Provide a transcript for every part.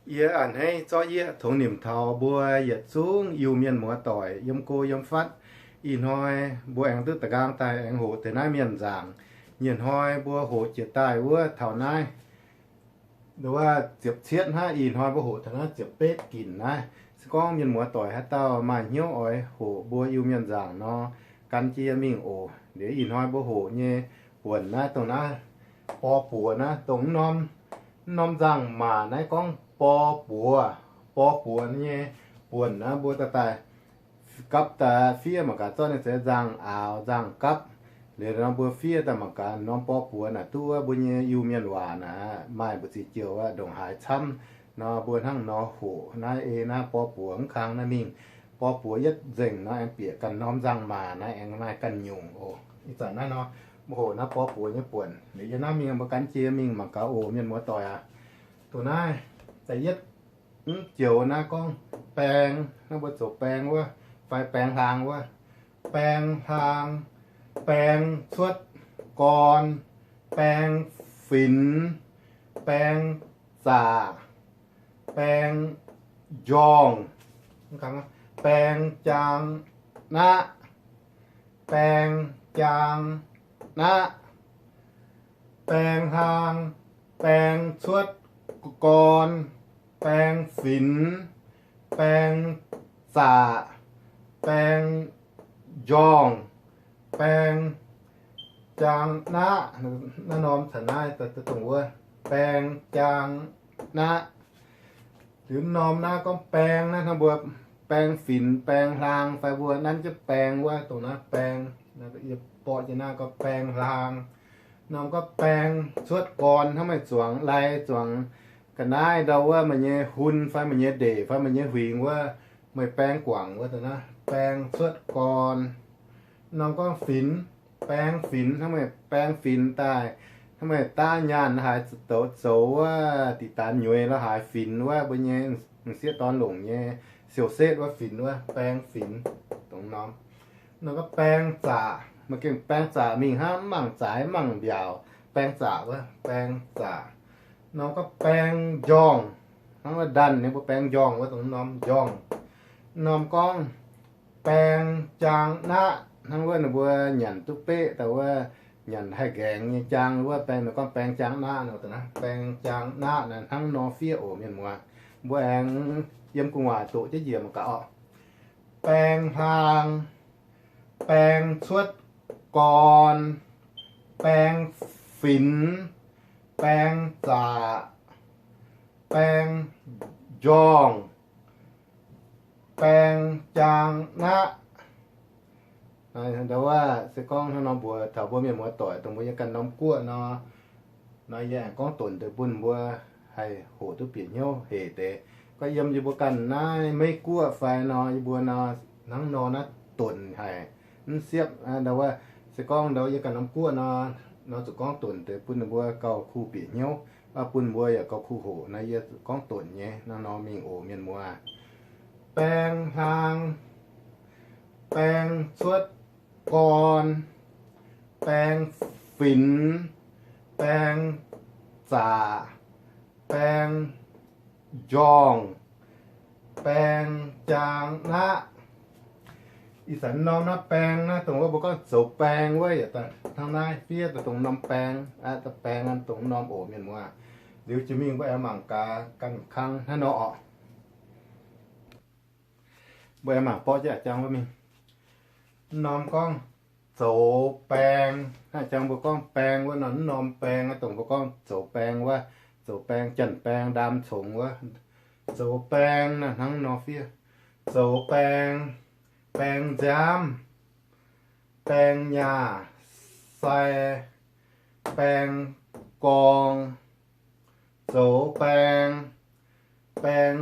Yie a'hneiv zorqv yieqv tongx nimc taux mbuo yietc zungv Iu-Mienh muoz-doic yiem go yiem fatv. Ih hnoi mbuo aengx duqv da'nqaang daaih aengx hoqc deix naaiv mienh nzaangc. Nyienh hnoi mbuo hoqc jiex daaih wuov taux naaiv, wuov ziepc cietv hnangv. Ih hnoi mbuo hoqc taux naaiv ziepc betv ginc naaiv. Se gorngv mienh muoz-doic haaix dauh maaih hnyouv oix hoqc mbuo Iu-Mienh nzaangc nor, gan jienv yie mingh oc. Liuz ih hnoi mbuo hoqc nyei buonc naaiv dongh naaiv bor buoz naaiv, dongh norm, norm nzangc-maac naaiv gorngv bor buoz. Bor buoz nyei buonc naaiv mbuo daaih daaih gapv daaih fiev mangc gaax, zorqv ninh zeiz nzangc-aaux nzangc-gapv. Liuz nor mbuo fiev daaih mangc gaax norm bor buoz naaic duqv wuov mbuo nyei Iu-Mienh waac naaic maaih mbu'ziex joux aqv, ndongc haaix camv nor mbuo hnangv nor hoqc naaiv ei naaiv bor buoz mv kang naaiv mingh. Bor buoz yietv nzengc nor aengx bieqc ganh norm nzangc-maac naaiv aengx maaih ganh nyungc oc. Ih zanc naaiv nor mbuo hoqc naaiv bor buoz nyei buonc. Liuz yie naaiv mingh mbuo gan jienv mingh mangc gaax oc mienh muoz-doic aac. Dongh naaiv da'yietv joux naaiv gorngv baeng, naaiv mbuo zoux baeng wuov, fai baeng hlaang wuov. Baeng hlaang, baeng cuotv gorn, baeng finx, baeng zaqc, baeng njorngh, baeng jaang naqv, baeng jaang naqv, baeng hlaang, baeng cuotv gorn, baeng finx, baeng zaqc, baeng njorngh, baeng jaang naqv. Naaiv norm caux naaiv dongh wuov baeng jaang naqv. Liuz norm naaiv gorngv baeng naaiv hnangv mbuo baeng finx, baeng hlaang fai mbuo nanv jienv baeng wuov, dongh naaiv baeng, yie borqv jienv naaiv gorngv baeng hlaang. Norm gorngv baeng cuotv gorn hnangv meih zuangx lai zuangx ga'naaiv ndau wuov, meih nyei hun fai meih nyei ndeic fai meih nyei huingx wuov, meih baeng guangc wuov dongh naaiv baeng cuotv gorn. Norm gorngv finx, baeng finx hnangv meih baeng finx daaih, hnangv meih daav nyaanh la'haaix zoux, zoux wuov diqc daanx nyueiz la'haaix finx wuov mbuo nyei m'sieqv dorn longc nyei siou setv wuov finx wuov baeng finx. Dongh norm. Norm gorngv baeng zaqc, meih gengh baeng zaqc mingh hnangv mv mangc zaaix mv mangc mbiaauc, baeng zaqc wuov baeng zaqc. Norm gorngv baeng njorngh, hnangv wuov ndanh nyei mbuo baeng njorngh wuov dongh norm njorngh. Norm gorngv baeng jaang naqv, hnangv wuov ninh mbuo nyanc duqv beqv daaih wuov, nyanc haih nqaengx nyei jaang wuov baeng, ninh gorngv baeng jaang naqv nor, dongh naaiv baeng jaang naqv naaiv hnangv nor fiev oc mienh muoz. Mbuo aengx yiem gu'nguaaic doqc jienv njiec mangc gaax orqc. Baeng hlaang, baeng cuotv gorn, baeng finx, baeng zaqc, baeng njorngh, baeng jaang naqv. Ndau wuov se gorngv hnangv nor mbuox taux mbuo mienh muoz-doic dongh mbuo yiem ganh norm guoqv nor, nor yie aengx gorngv donc deix bun mbuo haih hoqc duqv bieqc hnyouv hec deix. Gorngv yiem yie mbuo ganh naaiv Meiv Guoqv fai nor, yie mbuo nor hnangv nor naaiv donc haic, mv siepv. Ndau wuov se gorngv ndau yiem ganh norm guoqv nor, nor zuqc gorngv donc deix bun ninh mbuo gauh kuh bieqc hnyouv, bun mbuo yaac gauh kuh hoqc nor, yie zuqc gorngv donc nyei hnangv nor mingh oc mienh muoz. Baeng hlaang, baeng cuotv gorn, baeng finx, baeng zaqc, baeng njorngh, baeng jaang naqv. Ih zanc norm naaiv baeng naaiv dongh wuov mbuo gorngv zoux baeng wuov, yaac hnangv naaiv fiev daaih dongh norm baeng, baeng naaiv dongh norm oc mienh muoz. Liuz jiex mingh mbuo aengx mangc gaax ganh kang hnangv nor orqc. Mbuo aengx mangc borqv jienv a'jang wuov mingh. Norm gorngv zoux baeng, hnangv a'jang mbuo gorngv baeng wuov nor, norm baeng naaiv dongh mbuo gorngv zoux baeng wuov, zoux baeng, janx-baeng, ndaam congx wuov. Zoux baeng naaiv hnangv nor fiev. Zoux baeng, baeng nziaamv, baeng nyaah sai, baeng gorng, zoux baeng, baeng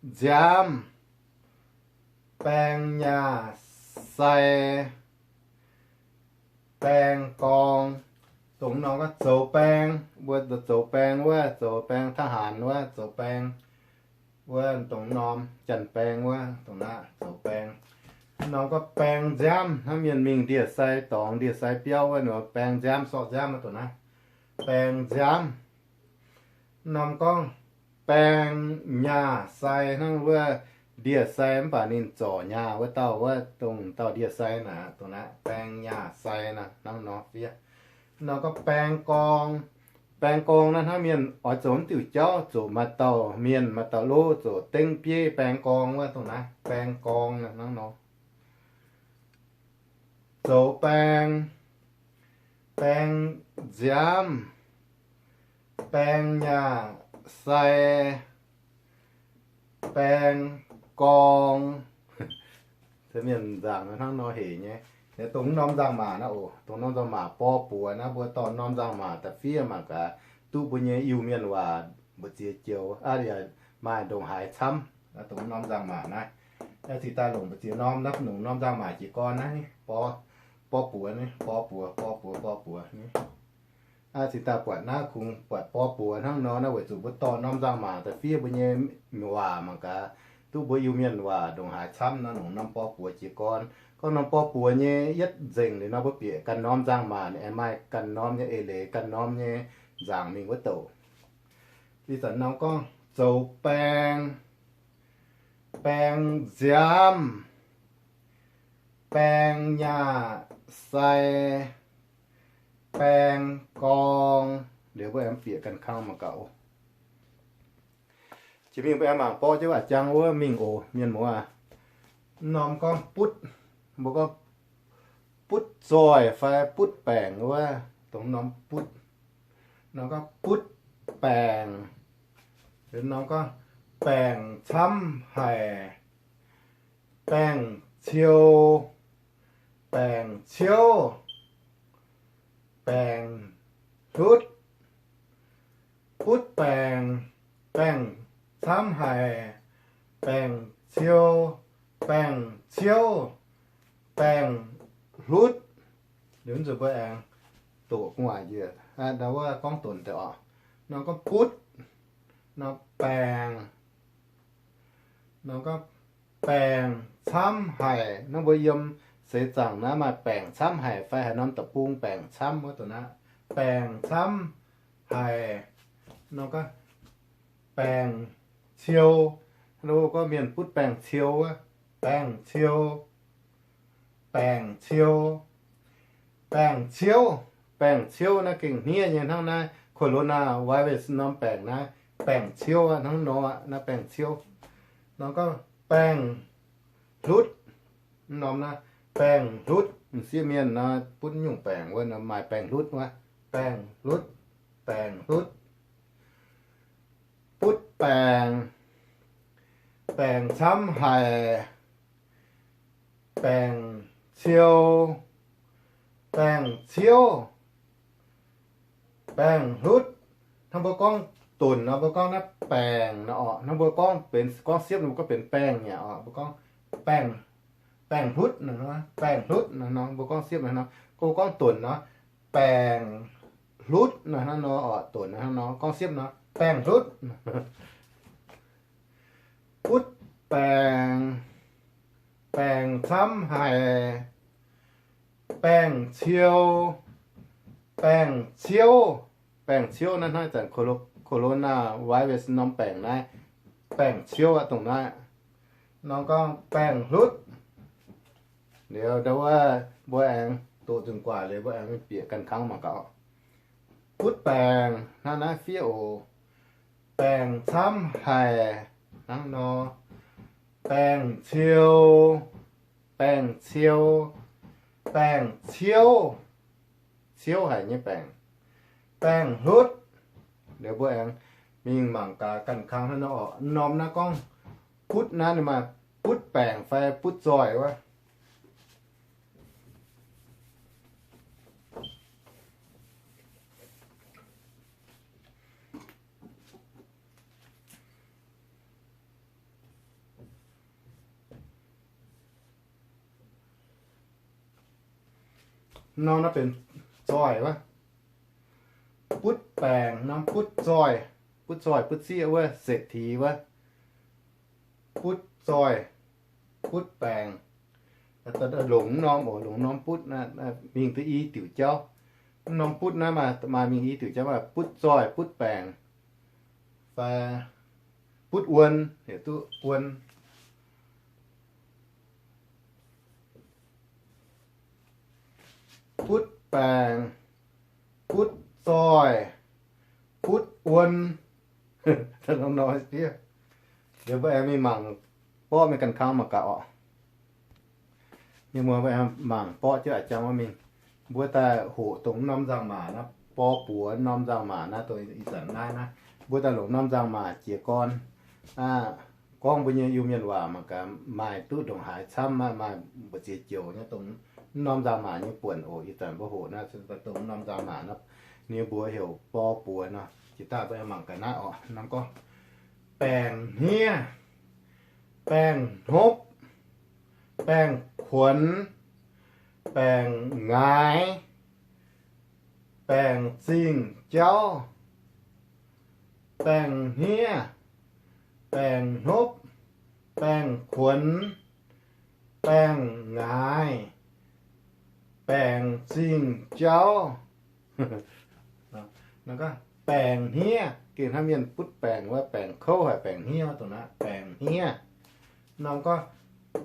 nziaamv, baeng nyaah sai, baeng gorng. Dongh norm gorngv zoux baeng, mbuo zoux baeng wuov, zoux baeng ทหาร wuov, zoux baeng wuov, dongh norm janx-baeng wuov, dongh naaiv zoux baeng. Norm gorngv baeng nziaamv, hnangv mienh mingh ndie-sai dorngx ndie-sai biauv wuov, norm baeng nziaamv sorqv nziaamv wuov, dongh naaiv baeng nziaamv. Norm gorngv Baeng nyaah sai hnangv wuov ndie-sai mv baac ninh zorc nyaah wuov dauh wuov, dongh dauh ndie-sai naaic, dongh naaiv baeng nyaah sai naaic hnangv nor fiev. Nor gorngv baeng gorng, baeng gorng naaiv hnangv mienh oix zoux mv diuh jauv, zoux maaih dauh mienh maaih dauh lov zoux dengv bieiv baeng gorng wuov, dongh naaiv baeng gorng naaic hnangv nor. Zoux baeng, baeng nziaamv, baeng nyaah sai, baeng gorng. Mienh nzaangc hnangv nor hec nyei. Dongh norm nzangc-maac naaiv oc, dongh norm nzangc-maac bor buoz naaiv, mbuo dorh norm nzangc-maac da'fiev mangc gaax duqv mbuo nyei Iu-Mienh waac mbu'ziex joux, aa, yaac maaih ndongc haaix camv. Dongh norm nzangc-maac naaiv, cingx daaih longc mbu'ziex norm naaiv, longc norm nzangc-maac jiez gorn naaiv, bor, bor buoz ni, bor buoz, bor buoz, bor buoz ni. Cingx daaih buatc naaiv kungx buatc bor buoz hnangv nor naaiv, weic zuqc mbuo dorh norm nzangc-maac da'fiev mbuo nyei waac mangc gaax duqv mbuo Iu-Mienh waac ndongc haaix camv nor, longc norm bor buoz jiez gorn. Gorngv norm bor buoz nyei yietv nzengc liuz nor, mbuo bieqc ganh norm nzangc-maac aengx maaih ganh norm nyei eix leiz, ganh norm nyei nzaangc mingh wuov douc. Ih zanc norm gorngv zoux baeng, baeng nziaamv, baeng nyaah sai, baeng gorng. Liuz mbuo aengx bieqc ganh kang mangc gaax oc. Jiex mingh mbuo aengx mangc borqv jienv waac jangv wuov mingh oc, mienh muoz. Norm gorngv butv, mbuo gorngv butv zoih fai butv baengc wuov, dongh norm butv. Norm gorngv butv baengc, norm gorngv baengc camv haic, baengc ciou, baengc ciouv, baengc hlutv, butv baengc, baengc camv haic, baengc ciou, baengc ciouv, baengc hlutv. Liuz nzunc mbuo aengx doqc gu'nguaaic njiec, ndau wuov gorngv donc deix oc. Norm gorngv butv, norm baengc, norm gorngv baengc camv haic. Naaiv mbuo yiem seix zaangc naaiv maaih baengc camv haic fai haaix norm deic-bung baengc camv wuov dongh naaiv. Baengc camv haic. Norm gorngv baengc ciou, gorngv mienh butv baengc ciou wuov, baengc ciou, baengc ciou, baengc ciouv. Baengc ciouv naaiv gengh hniev nyei hnangv naaiv corona virus norm baengc naaiv, baengc ciouv aqv hnangv nor aqv, naaiv baengc ciouv. Norm gorngv baengc hlutv, norm naaiv baengc hlutv, m'sieqv mienh nor butv nyungc baengc wuov nor maaih baengc hlutv wuov, baengc hlutv, baengc hlutv. Butv baengc, baengc camv haic, baengc ciou, baengc ciouv, baengc hlutv. Hnangv mbuo gorngv donc nor, mbuo gorngv naaiv baengc nor oc. Hnangv mbuo gorngv benx, gorngv siepv nor mbuo gorngv benx baengh nyei oc. Mbuo gorngv baengh, baengh hlutv nor, baengh hlutv nor, mbuo gorngv siepv nor, mbuo gorngv donc nor, baengh hlutv nor, hnangv nor oc, donc nor, hnangv nor gorngv siepv nor, baengh hlutv. Butv baengc, baengc camv haic, baengc ciou, baengc ciouv. Baengc ciouv naaiv hnangv zanc corona virus norm baengc naaiv, baengc ciouv aqv dongh naaiv. Norm gorngv baengc hlutv. Liuz ndau wuov mbuo aengx doqc nzunc guaax liuz mbuo aengx bieqc ganh kangv mangc gaax. Butv baengc hnangv naaiv fiev oc. Baengc camv haic hnangv nor. Baengc ciou, baengc ciou, baengc ciouv, ciouv haic nyei baengc. Baengc hlutv. Liuz mbuo aengx mingh mangc gaax ganh kangv hnangv nor oc. Norm naaiv gorngv butv naaiv ninh maaih butv baengc fai butv zoih wuov. Norm naaiv benx zoih wuov. Butv baengc norm butv zoih, butv zoih butv zieqv wuov, setv tiix wuov. Butv zoih, butv baengc. Longc mv norm oc, longc norm butv mingh duqv i diuc jauv. Mv norm butv naaiv maaih, maaih mingh i diuc jauv maaih butv zoih, butv baengc, fai butv wuon, heuc duqv wuon. Butv baengc, butv zoih, butv wuon. Liuz mbuo aengx mingh mangc borqv mingh ganh kang mangc gaax oc. Mienh muoz mbuo aengx mangc borqv jienv a'jang wuov mingh. Mbuo daaih hoqc dongh norm nzangc-maac naaiv, borqv buoz norm nzangc-maac naaiv, dongh ih zanc naaiv naaiv, mbuo daaih longc norm nzangc-maac jiez gorn. Gorngv mbuo nyei Iu-Mienh waac mangc gaax, maaih duqv ndongc haaix camv, maaih mbu'ziex joux nyei dongh norm nzangc-maac nyei buonc oc. Ih zanc mbuo hoqc naaiv dongh norm nzangc-maac naaiv, ninh mbuox heuc borqv buoz nor. Jiex daaih mbuo mangc gaax naaiv oc. Norm gorngv baengc hniev, baengc hnopv, baengc kuonx, baengc ngaaix, baengc zingh jauv, baengc hniev, baengc hnopv, baengc kuonx, baengc ngaaix, baengc zingh jauv. Baengc hniev, gengh hnangv mienh butv baengc wuov, baengc kouv haic, baengc hniev wuov dongh naaiv, baengc hniev. Norm gorngv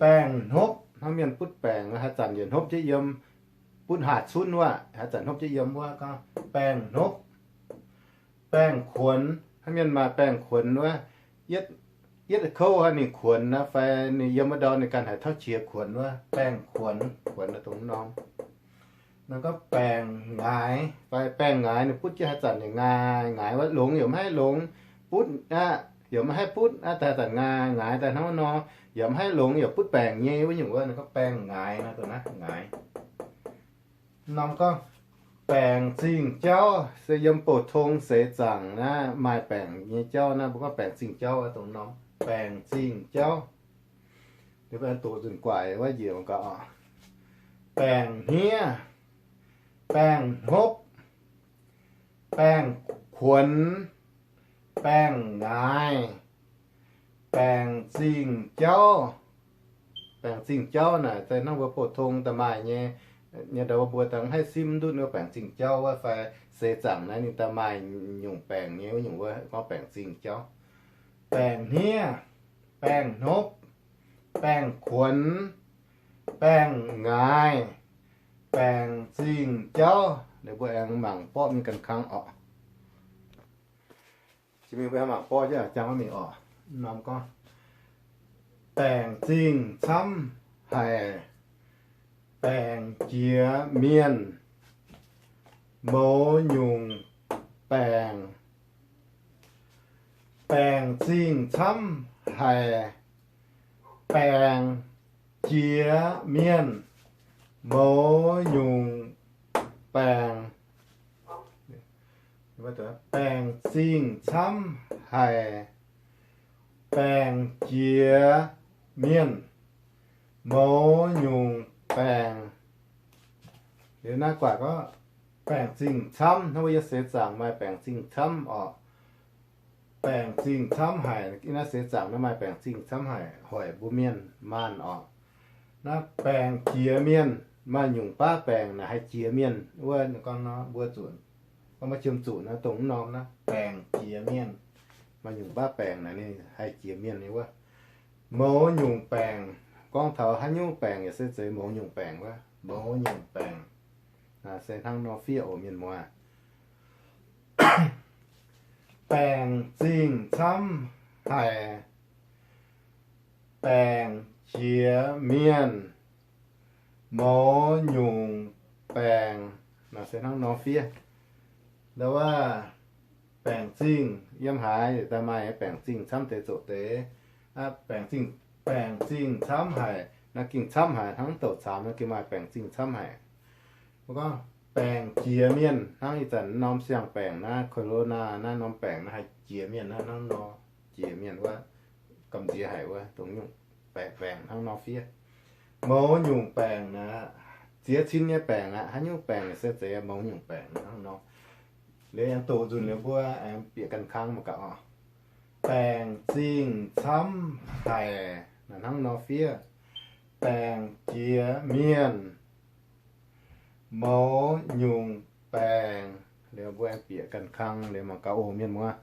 baengc hnopv, hnangv mienh butv baengc, haaix zanc yietc hnopv jienv yiem, butv haaix cunv wuov, haaix zanc hnopv jienv yiem wuov, gorngv baengc hnopv. Baengh kuonx, hnangv mienh maaih baengh kuonx wuov, yietv, yietv kouv haic ninh kuonx naaiv, fai ninh yiem wuov ndau ninh ganh haiz tauv qiex kuonx wuov, baengh kuonx, kuonx dongh norm. Nor gorngv baengh ngaaix, fai baengh ngaaix ninh butv jienv haaix zanc yaac ngaaix ngaaix wuov, longx yaac maiv haih longx, butv aqv yaac maiv haih butv aqv, daaih zanc ngaaix ngaaix daaih hnangv nor, yaac maiv haih longx yaac butv baengc nyei wuov nyungc wuov, nor gorngv baengh ngaaix nor dongh naaiv ngaaix. Norm gorngv baengc zingh jauv se yiem bouh tong seix zaangc naaiv maaih baengc nyei jauv naaiv, mbuo gorngv baengc zingh jauv dongh norm baengc zingh jauv. Doqc nzunc guaaic wuov njiec gaax oc. Baengc hniev, baengh hnopv, baengh kuonx, baengh ngaaix, baengc zingh jauv. Baengc zingh jauv naaic se hnangv mbuo bouh tong daaih maaih nyei, nyei ndau mbuo daaih mv haih simv ndutv wuov baengc zingh jauv wuov fai seix zaangc naaiv ninh daaih maaih nyungc baengc nyei wuov nyungc wuov gorngv baengc zingh jauv. Baengc hniev, baengc hnopv, baengc kuonx, baengc ngaaix, baengc zingh jauv. Liuz mbuo aengx mangc borqv mingh ganh kang oc. Jiex mingh mbuo mangc borqv jienv jangx mingh oc. Norm gorngv baengc zingh camv haic, baengc jiex mienh, mouz nyungc baengc. Baengc zingh camv haic, baengc jiex mienh, mouz nyungc baengc. Baengc zingh camv haic, baengc jiex mienh, mouz nyungc baengc. Liuz naaiv guaaic gorngv baengc zingh camv, hnangv mbuo yiem seix zaangc maaih baengc zingh camv oc. Baengc zingh camv haic, naaiv seix zaangc naaiv maaih baengc zingh camv haic, hoic mbuo mienh maanh oc. Naaiv baengc jiex mienh, maaih nyungc baav baengc naaic haih jiex mienh wuov, gorngv nor mbuo zuqc, gorngv maiv jiem zuqc naaiv dongh mv norm naaiv baengc jiex mienh. Maaih nyungc baav baengc naaic ninh haih jiex mienh nyei wuov. Mouz nyungc baengc, gorngv taux haaix nyungc baengc yaac se zeiz mouz nyungc baengc wuov, mouz nyungc baengc. Se hnangv nor fiev oc mienh muoz. Baengc zingh camv haic, baengc jiex mienh, mouz nyungc baengc. Naaiv se hnangv nor fiev. Ndau wuov baengc zingh yiem haaix daaih maaih baengc zingh camv deix zoqc deix. Baengc zingh, baengc zingh camv haic, naaiv gengh camv haic, hnangv douc caamx naaiv gengh maaih baengc zingh camv haic. Mbuo gorngv baengc jiex mienh, hnangv ih zanc norm siang-baengc naaiv, corona naaiv norm baengc naaiv haih jiex mienh naaiv, hnangv nor jiex mienh wuov, gamh nziex haic wuov, dongh nyungc baengc, baengc hnangv nor fiev. Mouz nyungc baengc naaiv, ziex cin nyei baengc aqv, haaix nyungc baengc se zeiz mouz nyungc baengc hnangv nor. Liuz aengx doqc nzunc liuz mbuo aengx bieqc ganh kang mangc gaax oc. Baengc zingh camv haic, naaiv hnangv nor fiev. Baengc jiex mienh, mouz nyungc baengc. Liuz mbuo aengx bieqc ganh kang liuz mangc gaax oc mienh muoz.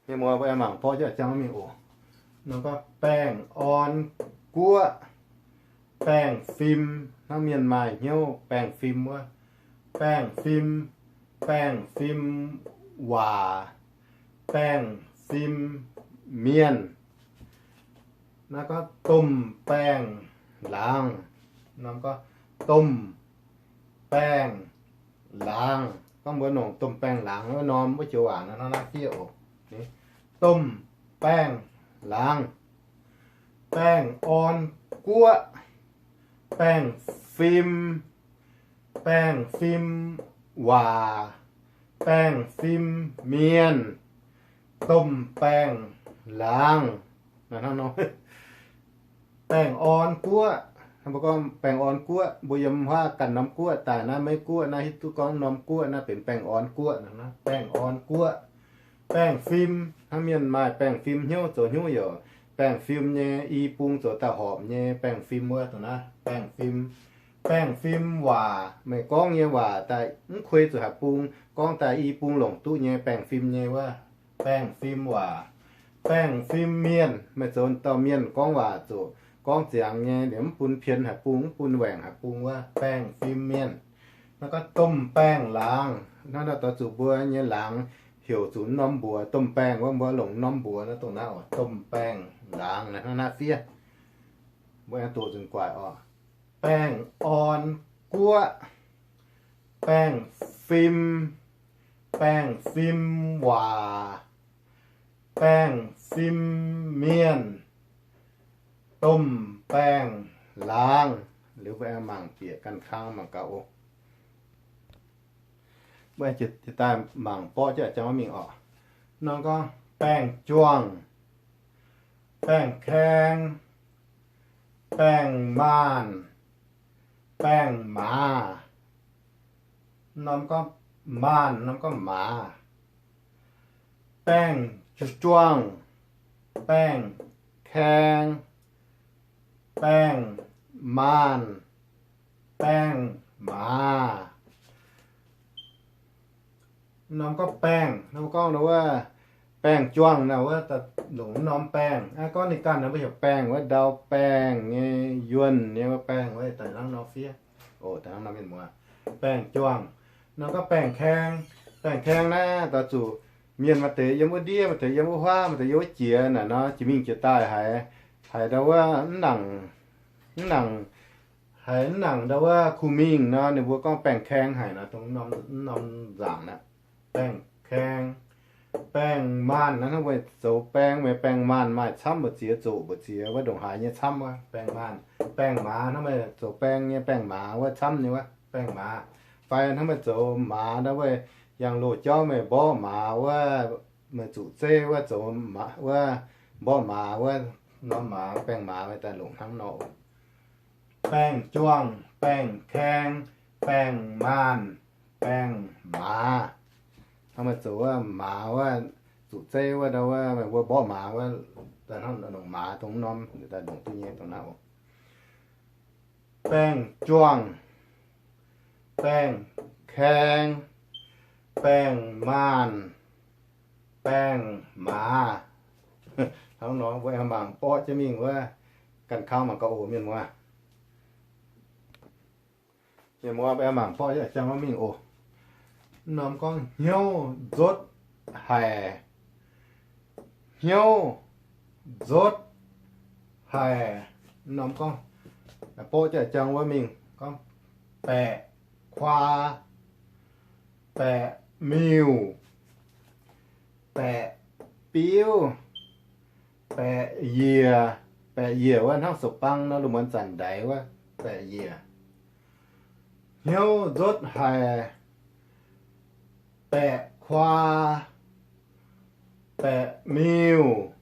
Mienh muoz, mbuo aengx mangc borqv jienv jang mingh oc. Norm gorngv baengh orn guoqv, baengh fim, hnangv mienh maaih hnyouv baengh fim wuov, baengh fim, baengh fim waac, baengh fim mienh. Naaiv gorngv domh baengh laangz. Norm gorngv domh baengh laangz. Gorngv mbuo longc domh baengh laangz wuov norm wuov joux waac naaiv, naaiv fiev oc. Domh baengh laangz, baengh orn guoqv, baengh fim, baengh fim waac, baengh fim mienh, domh baengh laangz. Baengh orn guoqv, mbuo gorngv baengh orn guoqv, mbuo yiem huaav ganh norm guoqv daaih naaiv, Meiv Guoqv naaiv, hiuv duqv gorngv norm guoqv naaiv benx baengh orn guoqv. Baengh orn guoqv, baengh fim, hnangv mienh maaih baengh fim hnyouv zoux hnyouv yaac baengh fim nyei, i bung zoux daaih horpc nyei baengh fim wuov dongh naaiv baengh fim. Baengh fim waac, meih gorngv nyei waac daaih mv kuei zuqc haaix bung, gorngv daaih i bung longc duqv nyei baengh fim nyei wuov, baengh fim waac. Baengh fim mienh, meih zoux dauh mienh gorngv waac zuqc gorngv ziangx nyei, liemh mv bun pien haaix bung, mv bun waengc haaix bung wuov, baengh fim mienh. Naaiv gorngv domh baengh laangz, naaiv nor doix zuqc mbuo nyei laangz heuc zuqc norm mbuox domh baengh wuov, mbuo longc norm mbuox naaiv dongh naaiv oc, domh baengh laangz naaiv, naaiv fiev. Mbuo aengx doqc nzunc guaaic oc. Baengh orn guoqv, baengh fim, baengh fim waac, baengh fim mienh, domh baengh laangz. Liuz mbuo aengx mangc bieqc ganh kang mangc gaax oc. Mbuo aengx daaih mangc borqv jienv jang mingh oc. Norm gorngv baengh juangc, baengh kaeng, baengh maanh, baengh maaz. Norm gorngv maanh, norm gorngv maaz. Baengh juangc, baengh kaeng, baengh maanh, baengh maaz. Norm gorngv baengh, norm gorngv wuov baengh juangc naaic wuov, longc norm baengh. Gorngv ninh ganh naaic mbuo heuc baengh wuov, ndau baengh nyei, yuonh nyei wuov baengh wuov, daaih hnangv nor fiev. Oc, daaih hnangv nor mienh muoz. Baengh juangc. Norm gorngv baengh kaeng. Baengh kaeng naaiv doix zuqc mienh maaih deix yiem wuov ndiev, maaih deix yiem wuov huaav, maaih deix yiem wuov jiex naaic nor, jiex mingh jiex daaih haiz, haiz ndau wuov mv nangc, mv nangc, haiz mv nangc ndau wuov kuh mingh nor, ninh mbuo gorngv baengh kaeng haic nor, dongh mv norm nzaangc naaiv. Baengh kaeng, baengh maanh naaiv hnangv meih zoux baeng, meih baengh maanh maaih camv mbu'ziex, zoqc mbu'ziex wuov ndongc haaix nyei camv wuov, baengh maanh. Baengh maaz hnangv meih zoux baeng nyei baengh maaz wuov camv nyei wuov, baengh maaz. Fai hnangv meih zoux maaz ndau wuov, yangh loz jauv meih mborqv maaz wuov, meih zuqc zeiv wuov zoux wuov mborqv maaz wuov, norm maaz, baengh maaz meih daaih longc hnangv nor. Baengh juangc, baengh kaeng, baengh maanh, baengh maaz. Hnangv meih zoux wuov maaz wuov, zuqc zeiv wuov ndau wuov, meih mbuo mborqv maaz wuov, daaih hnangv longc maaz dongh norm, daaih longc duqv nyei dongh naaiv oc. Baengh juangc, baengh kaeng, baengh maanh, baengh maaz. Hnangv nor mbuo aengx mangc borqv jienv mingh wuov, ganh kang mangc gaax oc mienh muoz. Mienh muoz, mbuo aengx mangc borqv jienv jang mingh oc. Norm gorngv hnyouv nzotv haic, hnyouv nzotv haic. Norm gorngv, borqv jienv jang wuov mingh gorngv baeqc kuaa, baeqc miuh, baeqc biuv, baeqc yiec. Baeqc yiec wuov hnangv sou-bang nor, lungh muonz zanc ndaix wuov baeqc yiec. Hnyouv nzotv haic, baeqc kuaa, baeqc miuh,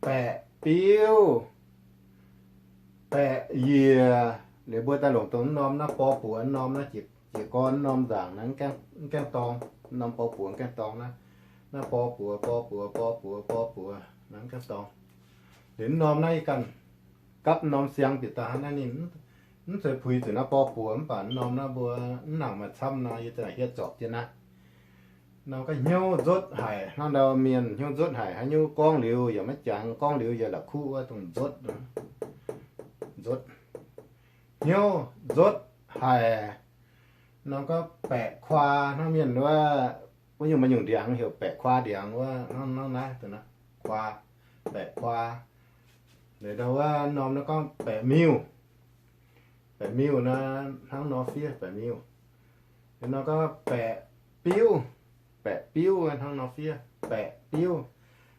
baeqc biuv, baeqc yiec. Liuz mbuo daaih longc dongh norm naaiv bor buoz norm naaiv, jiez gorn norm nzaangc naaiv mv gaengh dorng. Norm bor buoz mv gaengh dorng naaiv. Naaiv bor buoz, bor buoz, bor buoz, bor buoz naaiv mv gaengh dorng. Liuz norm naaiv yie ganh gapv norm siang bieqc daaih hnangv naaiv ninh mv zeiz puix zuqc naaiv bor buoz, mv baac norm naaiv mbuo mv nangc maaih camv nor, yie daaih hietv zorpc jienv naaiv. Norm gorngv hnyouv nzotv haic, hnangv ndau mienh hnyouv nzotv haic, haaix nyungc gorngv liuz yaac maiv jangx, gorngv liuz yaac la'kuqv wuov dongh nzotv. Nzotv. Hnyouv nzotv haic. Norm gorngv baeqc kuaa, hnangv mienh wuov, wuov nyungc maaih nyungc ndiangx heuc baeqc kuaa ndiangx wuov, hnangv naaiv, kuaa, baeqc kuaa. Ndau wuov norm naaiv gorngv baeqc miuh. Baeqc miuh naaiv hnangv nor fiev, baeqc miuh. Norm gorngv baeqc biuv, baeqc biuv hnangv nor fiev, baeqc biuv.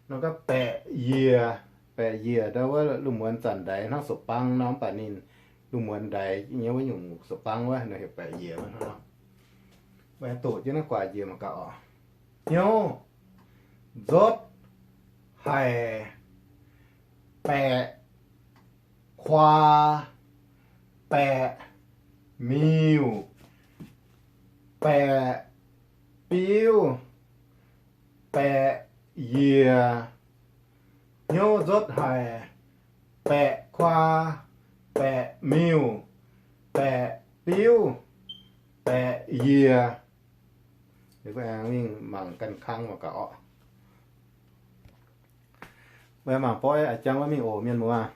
Norm gorngv baeqc yiec, baeqc yiec ndau wuov lungh muonz zanc ndaix hnangv sou-bang nor, mv baac ninh lungh muonz ndaix nyei wuov nyungc sou-bang wuov, ninh heuc baeqc yiec wuov hnangv nor. Mbuo doqc jienv naaiv guaax njiec mangc gaax oc. Hnyouv nzotv haic, baeqc kuaa, baeqc miuh, baeqc biuv, baeqc yiec. Hnyouv nzotv haic, baeqc kuaa, baeqc miuh, baeqc biuv, baeqc yiec. Mbuo aengx mingh mangc ganh kang mangc gaax oc. Mbuo mangc borqv a'jang wuov mingh oc mienh muoz.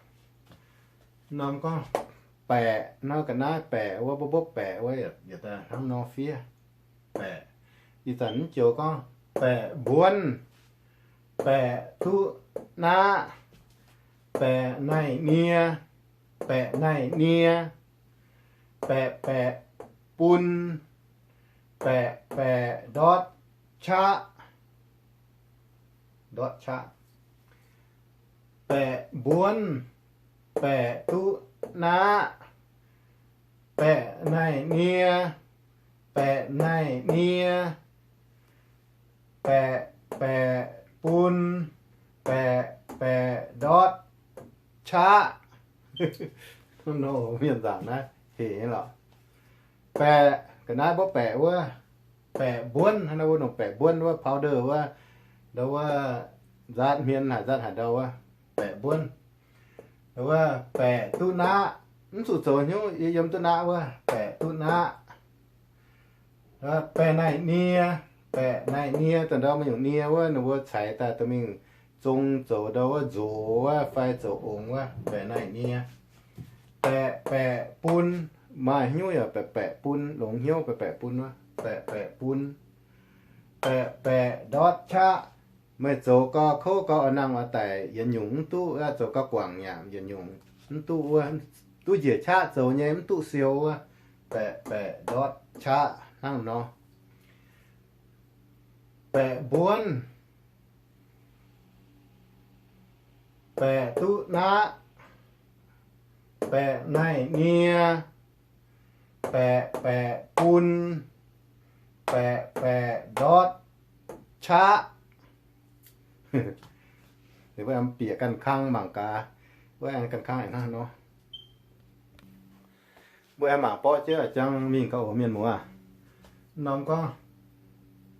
Norm gorngv baeqc, nor ga'naaiv baeqc wuov, mbopv mbopv baeqc wuov, yietc hnangv nor fiev, baeqc. Ih zanc mv joux gorngv baeqc mbuonv, baeqc duqv naqv, baeqc naaiv nie, baeqc naaiv nie, baeqc baeqc bun, baeqc baeqc ndortv qaqv, ndortv qaqv, baeqc mbuonv, baeqc duqv naqv, baeqc naaiv nie, baeqc naaiv nie, baeqc baeqc bun, baeqc baeqc ndortv qaqv. Mienh zaangc naaiv hec nyei lorqc. Baeqc, ga'naaiv mbuo baeqc wuov, baeqc mbuonv, hnangv naaiv wuov nongc baeqc mbuonv wuov powder wuov, ndau wuov nzaatv hmien haaix nzaatv haaix ndau wuov, baeqc mbuonv. Ndau wuov baeqc duqv naqv, mv zuqc zoux hnyouv yiem duqv naqv wuov, baeqc duqv naqv. Baeqc naaiv nie, baeqc naaiv nie, dongh ndau maaih nyungc nie wuov, ninh mbuo caix daaih dorh mingh zong zoux ndau wuov nzox wuov fai zoux ongx wuov, baeqc naaiv nie. Baeqc baeqc bun, maaih hnyouv yaac baeqc baeqc bun, longx hnyouv baeqc baeqc bun wuov, baeqc baeqc bun. Baeqc baeqc ndortv qaqv, meih zoux gau kouv gau oix nangh oix daic yietc nyungc mv duqv, zoux gau guangc yaac yietc nyungc mv duqv wuov, duqv njiec qaqv zoux nyei mv duqv siou wuov, baeqc baeqc ndortv qaqv hnangv nor. Baeqc mbuonv, baeqc duqv naqv, baeqc naaiv nie, baeqc baeqc bun, baeqc baeqc ndortv qaqv. Bieqc ganh kang mangc gaax, wuov aengx ganh kang hnangv nor. Mbuo aengx mangc borqv jienv jangx mingh gaax oc mienh muoz. Norm gorngv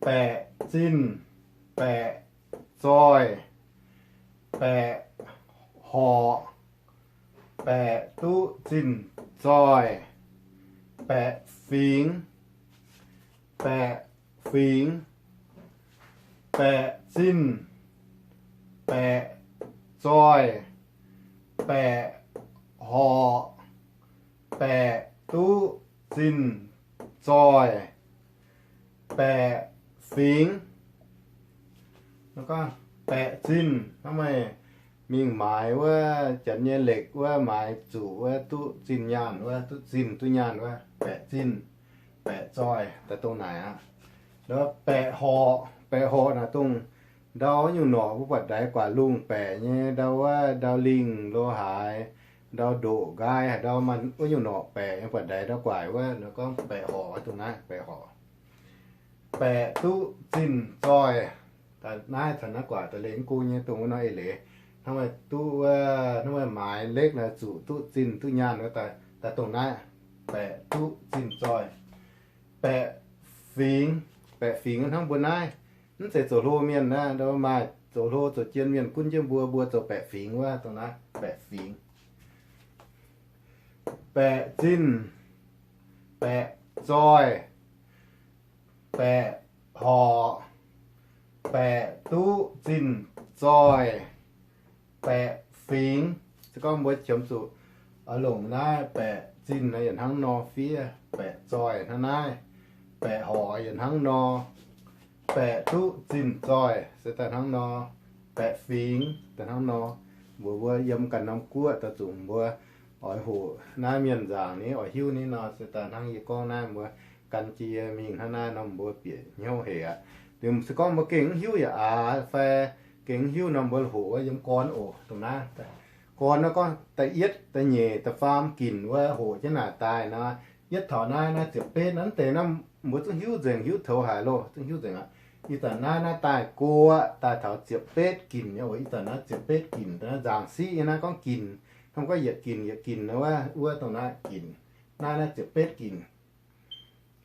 baeqc zinh, baeqc zoih, baeqc horqc, baeqc duqv zinh zoih, baeqc fingx, baeqc fingx, baeqc zinh, baeqc zoih, baeqc horqc, baeqc duqv zinh zoih, baeqc fingx. Baeqc zinh, hnangv meih mingh maaiz wuov janx nyei lekc wuov, maaiz zuqc wuov duqv zinh nyaanh wuov, duqv zinh duqv nyaanh wuov, baeqc zinh, baeqc zoih daaih dongh naaic aqv. Baeqc horqc, baeqc horqc naaic dongh ndau wuov nyungc norqc mbuo buatc ndaix guaax lungh baeqc nyei, ndau wuov ndau lingh lo haaix, ndau ndoqc nqaai haaix ndau maaih wuov nyungc norqc baeqc nyei, buatc ndaix ndau guaax wuov, gorngv baeqc horqc dongh naaiv, baeqc horqc. Baeqc duqv zinh zoih, naaiv caux naaiv guaax daaih leih mv gung nyei dongh wuov nor eix leiz. Hnangv meih duqv wuov, hnangv meih maaiz lekc naaic zuqc duqv zinh duqv nyaanh wuov daaih dongh naaiv, baeqc duqv zinh zoih. Baeqc fingx, baeqc fingx hnangv mbuo naaiv, mv zeiz zoux hlo mienh naaiv, ndau maaih zoux hlo zoux jien mienh gunv jienv mbuo, mbuo zoux baeqc fingx wuov dongh naaiv, baeqc fingx. Baeqc zinh, baeqc zoih, baeqc horqc, Baeqc duqv zinh zoih, baeqc fingx. Se gorngv mbuo qiemx zuqc oix longc naaiv baeqc zinh naaiv yietc hnangv nor fiev, baeqc zoih hnangv naaiv, baeqc horc yietc hnangv nor, baeqc duqv zinh zoih se daaih hnangv nor, baeqc fingx daaih hnangv nor. Mbuo, mbuo yiem ganh norm guoqv daaih zuqc mbuo oix hoqc naaiv mienh nzaangc ni oix hiuv ni nor, se daaih hnangv yie gorngv naaiv mbuo gan jiex yie mingh hnangv naaiv nor mbuo bieqc hnyouv hec aqv. Liuz se gorngv mbuo gengh mv hiuv yaac aax fai gengh mv hiuv nor mbuo hoqc wuov yiem gorn oc. Dongh naaiv gorn nor gorngv da'yietv da'nyeic da'faam ginc wuov hoqc jienv naaic daaih nor, yietv taux naaiv, naaiv ziepc betv naaiv deix naaiv mbuo zungv hiuv nzengc, hiuv toux haic loh, zungv hiuv nzengc aqv. Ih zanc naaiv, naaiv daaih guoqv daaih taux ziepc betv ginc nyei oc. Ih zanc naaiv ziepc betv ginc, naaiv nzaangc siqv nyei, naaiv gorngv ginc, hnangv gorngv yietc ginc yietc ginc wuov, wuov dongh naaiv ginc. Naaiv, naaiv ziepc betv ginc.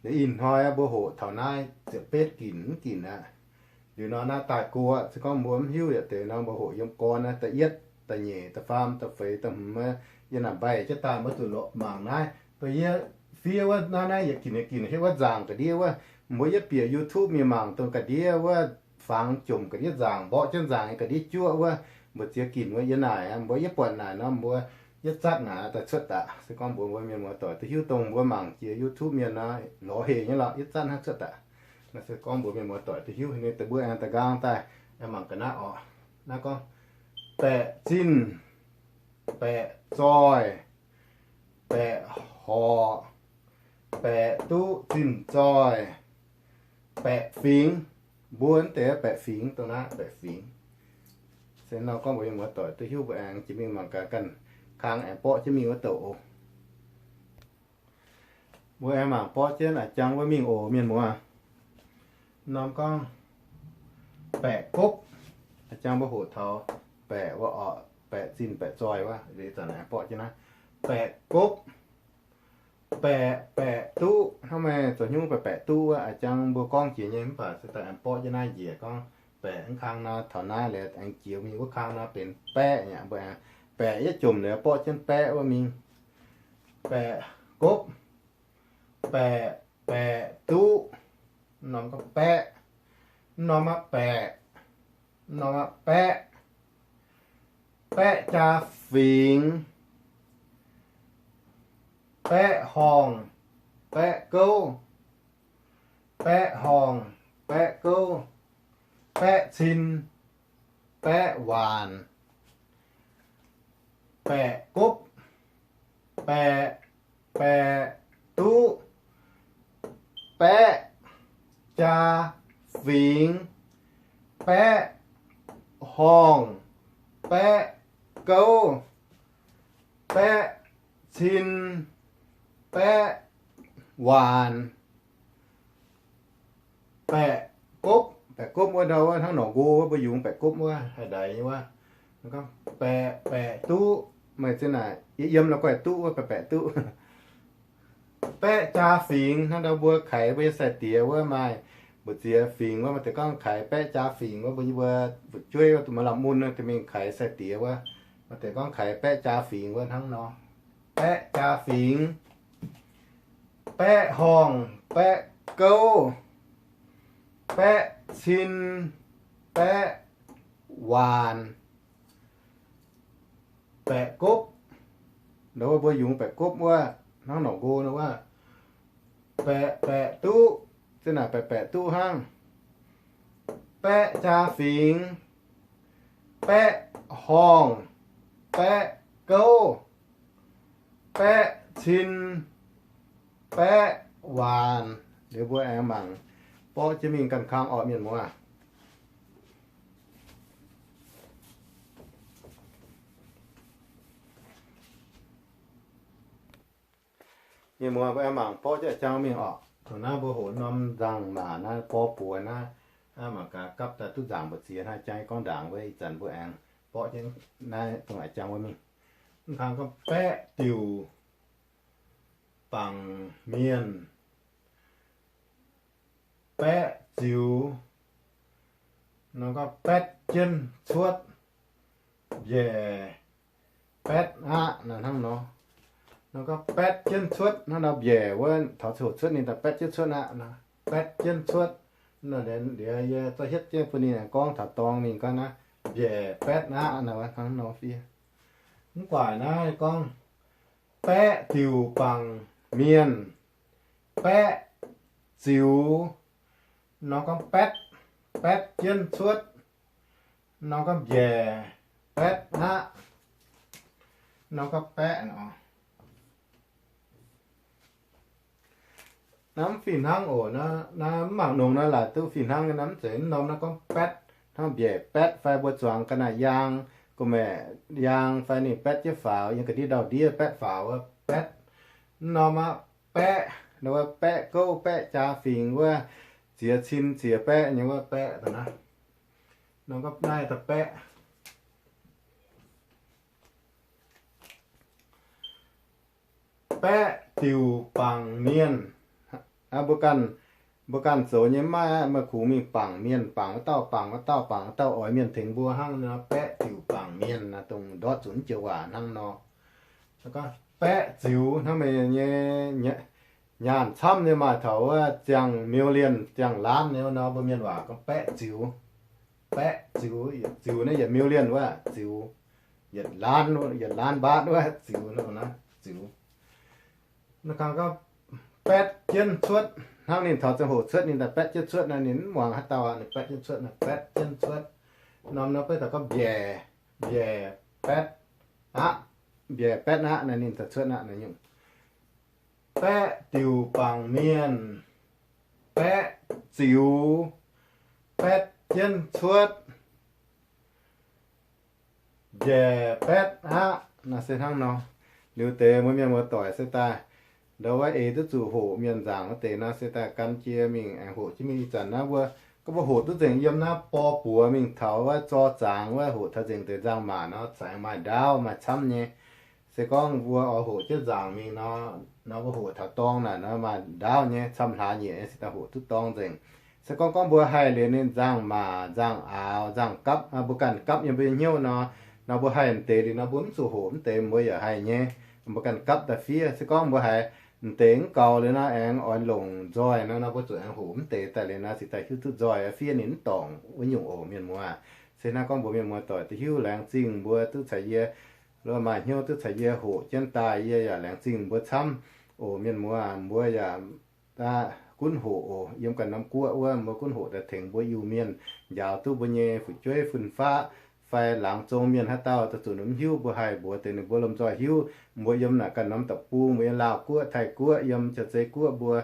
Liuz ih hnoi mbuo hoqc taux naaiv ziepc betv ginc mv ginc aqv. Liuz nor naaiv daaih guoqv, se gorngv mbuo mv hiuv yietc deix nor mbuo hoqc yiem gorn naaiv da'yietv, da'nyeic, da'faam, da'feix, da'hmz, yiem naaic mbaih jienv daaih mbuo zuqc lorqc mangc naaiv. Dongh yie fiev wuov naaiv, naaiv yietc ginc yietc ginc hietv wuov nzaangc ga'ndiev wuov, mbuo yietv bieqc YouTube mingh mangc dongh ga'ndiev wuov fangx jomc ga'ndiev nzaangc, mborqv jienv nzaangc ga'ndiev juoqv wuov, mbu'ziex ginc wuov yiem naaic, mbuo yietv buatc naaic nor mbuo yietv zatv naaic daaih cuotv daaih. Se gorngv mbuox mbuo mienh muoz-doic duqv hiuv dongh mbuo mangc jiex YouTube mienh nor lorz hec nyei lorqc, yietv zatv hnangv cuotv daaih. Naaiv se gorngv mbuox mienh muoz-doic duqv hiuv, ninh deix mbuo aengx da'nqaang daaih aengx mangc ga'naaiv oc. Naaiv gorngv baeqc zinh, baeqc zoih, baeqc horc, baeqc duqv zinh zoih, baeqc fingx. Mbuo deix baeqc fingx, dongh naaiv baeqc fingx. Se nor gorngv mbuox mienh muoz-doic duqv hiuv, mbuo aengx jiex mingh mangc gaax ganh kang aengx borqv jienv mingh wuov douc oc. Mbuo aengx mangc borqv jienv a'jang wuov mingh oc mienh muoz. Norm gorngv baeqc gopv. A'jang mbuo hoqc taux baeqc wuov orqc, baeqc zinh baeqc zoih wuov, ih zanc aengx borqv jienv naaiv baeqc gopv. Baeqc, baeqc duqv hnangv, meih zoux hnyungv baeqc, baeqc duqv wuov. A'jang mbuo gorngv jiex nyei mv baac se daaih aengx borqv jienv naaiv njiec gorngv baeqc mv kang nor, taux naaiv liuz aengx jiex mingh wuov kang nor benx baeqv nyei. Mbuo aengx baeqc yietv jomc liuz borqv jienv baeqv wuov mingh. Baeqc gopv, baeqc, baeqc duqv, norm gorngv baeqv, norm aqv baeqc, norm aqv baeqv, baeqv jaa fingx, baeqv horngh, baeqv gouv, baeqv horngh, baeqv gouv, baeqv cin, baeqv waanc, baeqc gopv, baeqc, baeqc duqv, baeqv jaa fingx, baeqv horngh, baeqv gouv, baeqv cin, baeqv waanc, baeqc gopv. Baeqc gopv wuov ndau wuov hnangv norqc nqo wuov, mbuo yungz baeqc gopv wuov haih ndaix nyei wuov. Baeqc, baeqc duqv, meih zin naaic yie yiem la'guaih duqv wuov, baeqc, baeqc duqv. Baeqv jaa fingx, hnangv ndau mbuo kaaix mbuo nyei sai-diex wuov maaih mbu'ziex fingx wuov, maaih deix gorngv kaaix baeqv jaa fingx wuov, mbuo, mbuo fu'jueiv wuov, maaih lamh mun wuov, mingh kaaix sai-diex wuov, maaih deix gorngv kaaix baeqv jaa fingx wuov hnangv nor. Baeqv jaa fingx, baeqv horngh, baeqv gouv, baeqv cin, baeqv waanc, baeqc gopv. Ndau wuov mbuo yungz baeqc gopv wuov, hnangv norqc nqo nor wuov, baeqc, baeqc duqv, zin naaic baeqc, baeqc duqv hnangv. Baeqv jaa fingx, baeqv horngh, baeqv gouv, baeqv cin, baeqv waanc. Liuz mbuo aengx mangc borqv jienv mingh ganh kang orqc, mienh muoz. Mienh muoz, mbuo aengx mangc borqv jienv a'jang mingh orqc. Taux naaiv mbuo hoqc norm nzangc maac naaiv, bor buoz naaiv, mangc gaax gapv daaih duqv nzaangc mbu'ziex hnangv. Jang gorngv ndaangc wuov, ih zanc mbuo aengx borqv jienv naaiv dongh a'jang wuov mingh. Mv kang gorngv baeqv diuc, bangc mienh, baeqv ziux, norm gorngv baetv jienv cuotv, mbiaec, baetv aqv naaiv hnangv nor. Norm gorngv baetv jienv cuotv hnangv nor, mbiaec wuov taux ziangh hoc cuotv ninh daaih baetv jienv cuotv aqv nor. Baetv jienv cuotv, Liuz yie zorqv hietv jienv bun ninh aengx gorngv taux dorngx mingh gorngv naaiv mbiaec baetv aqv naaiv hnangv nor fiev. Mv guaax naaiv gorngv baeqv diuc bangc mienh, baeqv ziux, nor gorngv baetv, baetv jienv cuotv, nor gorngv mbiaec baetv aqv, nor gorngv baeqv nor. Naaiv mv fih hnangv oc. Naaiv mv mangc nongx naaiv laaic duqv fih hnangv nyei. Naaiv mv zeiz. Mv norm naaiv gorngv baetv, hnangv mbiaec baetv fai mbuo zuangx ga'naaiv yaang, gorqv-maeqc yaang fai ninh baetv jienv faaux, yiem ga'ndiev ndau-ndiev baetv faaux wuov baetv. Mv norm aqv, baeqv, nor wuov baeqv gouv, baeqv jaa fingx wuov, ziex cin ziex baeqv nyei wuov baeqv da'naaiv. Nor gorngv naaiv da'baeqv. Baeqv diuc bangc mienh. Mbuo ganh, mbuo ganh zoux nyei mv maaih, maaih kungx mingh bangc mienh, bangc wuov dauh, bangc wuov dauh, bangc wuov dauh, oix mienh tengx mbuo hnangv nor, baeqv diuc bangc mienh naaiv, dongh ndortv zuqc naaiv joux waac hnangv nor. Baeqv ziux, hnangv meih nyei nyaanh camv nyei maaih taux wuov ziangh million, ziangh laanv nyei nor, mbuo mienh waac gorngv baeqv ziux. Baeqv ziux, ziux naaiv yietc million wuov ziux, yietc laanv, yietc laanv mbaatv wuov ziux, ziux. Naaiv gorngv baetv jienv cuotv, hnangv ninh taux ziangh hoc cuotv ninh daaih baetv jienv cuotv naaiv, ninh mv muangx haaix dauh aqv, ninh baetv jienv cuotv naaiv, baetv jienv cuotv. Norm nor beiv daaih gorngv mbiaec, mbiaec baetv aqv, mbiaec baetv aqv naaiv, ninh daaih cuotv aqv naaiv nyungc. Baeqv diuc bangc mienh, baeqv ziux, baetv jienv cuotv, mbiaec baetv aqv. Naaiv se hnangv nor. Liuz deix mbuo mienh muoz-doic se daaih ndau wuov ei duqv zuqc hoqc mienh nzaangc wuov deix nor, se daaih gan jiex mingh aengx hoqc jienv mingh. Ih zanc naaiv mbuo, gorngv mbuo hoqc duqv nzengc yiem naaiv bor buoz mingh taux wuov zor zaangx wuov, hoqc taux nzengc deix nzangc-maac nor, cingx maaih ndaauv maaih camv nyei. Se gorngv mbuo oix hoqc jienv nzaangc mingh nor, nor mbuo hoqc taux dorng naaic nor maaih ndaauv nyei, camv hlaax nyieqc nyei se daaih hoqc duqv dorng nzengc. Se gorngv gorngv mbuo haih liuz ninh nzangc-maac, nzangc-aaux, nzangc-gapv, mbuo ganh gapv yiem mbuo nyei hnyouv nor, nor mbuo haih m'deix liuz nor mbuo mv zuqc hoqc mv deix, mbuo yaac haih nyei. Mbuo ganh gapv daaih fiev. Se gorngv mbuo haiz m'deix mv gaux liuz nor aengx oix longc nzoih nor, nor mbuo zuqc aengx hoqc mv deix daaih liuz nor, cingx daaih hiuv duqv nzoih fiev ninh mv dorngc wuov nyungc oc, mienh muoz. Se hnangv gorngv mbuox mienh muoz-doic duqv hiuv, laengz zingh mbuo duqv caux yie, maaih hnyouv duqv caux yie hoqc jienv daaih, yie yaac laengz zingh mbuo camv oc, mienh muoz. Mbuo yaac gunv hoqc oc, yiem ganh norm guoqv wuov mbuo gunv hoqc daaih tengx mbuo Iu-Mienh, njaaux duqv mbuo nyei fu'jueiv fun-faqv fai laangz zong mienh haaix dauh daaih zuqc mv hiuv, mbuo haih mbuox deix ninh mbuo lomh nzoih hiuv. Mbuo yiem naaic ganh norm deic-bung, mbuo yiem Laauh guoqv, Taiv guoqv, yiem Janx-Zei guoqv, mbuo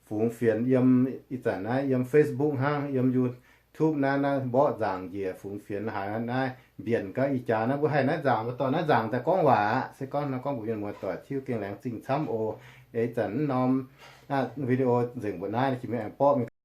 fungx fienx yiem ih zanc naaiv yiem Facebook hnangv, yiem YouTube naaiv, naaiv mborqv nzaangc njiec fungx fienx haaix naaiv mbienc gaax ih jaax naaiv mbuo haih naaiv nzaangc, mbuo dorh naaiv nzaangc daaih gorngv waac aqv. Se gorngv nor gorngv mbuox mienh muoz-doic tiuv gengh laengz zingh camv oc. Ih zanc mv norm video nzengc mbuoqc naaiv, jiex mingh aengx borqv mingh.